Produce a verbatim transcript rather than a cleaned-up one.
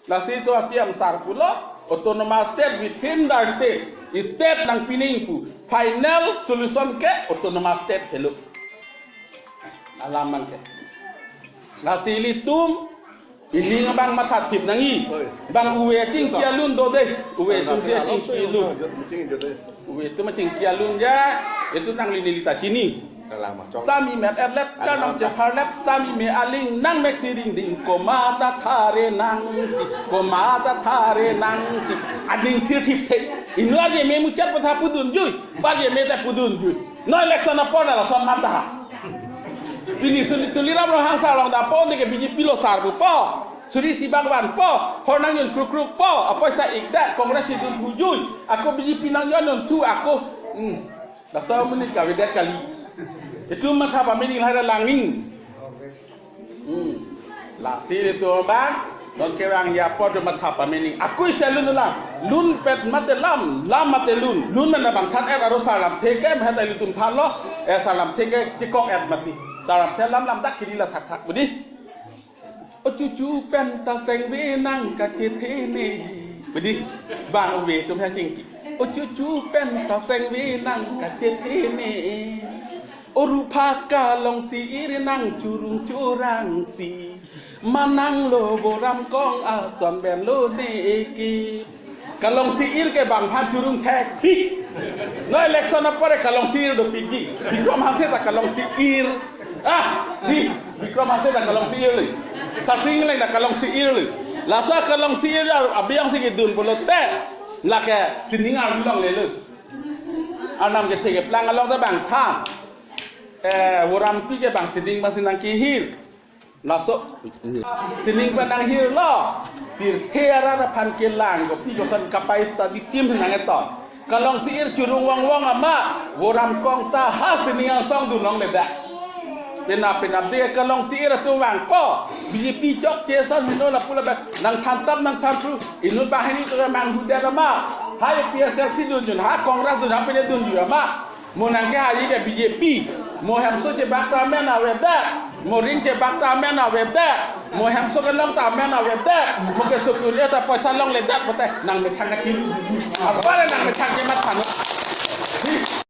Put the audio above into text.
Lasi itum a-C M sar pulo, autonomous state within the state. State nangpining pu. Final solution ke autonomous state helo. Alam abang ke. Lasi ilitum, ining abang mathathip nangji. Oi. Bang uve chingki alun do dei. Uve atum si chingki alun. Uve atum chingki alun ya. Itum nangli neli ta chini. Sami met erlep, kanam chepharlep, sami me aling nang mek siring ding, komat ta thare nangji, komat ta thare nangji. Ading thirthip the. Inut arje me muchot patha pudun jui, arje me ta pudun jui. No election apor lason mata. Pini suri Tuliram Ronghang sar along dampo, neke B J P lo sar pupo. Suri si bak vanpo, hor nangjon kruk kruk po, apoisa ik det, Congress si dunthu jui, ako B J P nangjon dunthu, ako, hmm. Laso amonit kavedet kali. Itum matha pame ning lahai langning. Hmm. Lasi itum abang, non kevang ya apot matha pame ning. Ako isi alun lang. Lun pet mate lam, lam mate lun. Lun mana bang than et aro sar lamthe ke, mehta ilitum thanlo. Eh, sar lamthe ke chikok et mati. Sar lamthe lam lam dak kiri la thakthak. Budi. O chuchu pen ta sengve nang kachethe ne. Budi, bang uve atum ha chingki. O chuchu pen ta sengve nang kachethe ne. O ruphak Kalongsi Ir nang churung churang si. Manang lo Voram Kong ason pen lo ne eke. Kalongsi Ir ke bang aphan churung thekji. No election apor Kalongsi Ir dopikji. Bikram Hanse ta Kalongsi Ir. Ah, di, Bikram Hanse ta Kalongsi Ir le. Sasing Engleng ta Kalongsi Ir le. Laso Kalongsi Ir abang si kedun pulote, lake sining arlong le le. Arnam kethe keplang along ta bang than. Eh, Vorampi ke bang sining abang si nangkehir. Laso sining pen nanghirlo. Pirthe arat aphan kelang, kopi koson kapai study team nang eto. Kalongsi Ir churung vong vong amat, Voram Kong ta ha sining angsong dun longledet. Penap penap de Kalongsi Ir atum vangpo. B J P chokche ason heno lapu labak. Nang thantap nang thanpru. Inut banghini to manghudet amat. Ha A P H L C dunjun, ha Congress dun, ha pine dunjun amat. Mo nangkehaji ke B J P. Mo hemso chebak ta amen avedet. Mo ring chebak ta amen avedet. Mo hemso kelong ta amen avedet. Mo keso ke-un-e ta poisa longledet pote. Nang methang akim. Apar nang methang kematha non.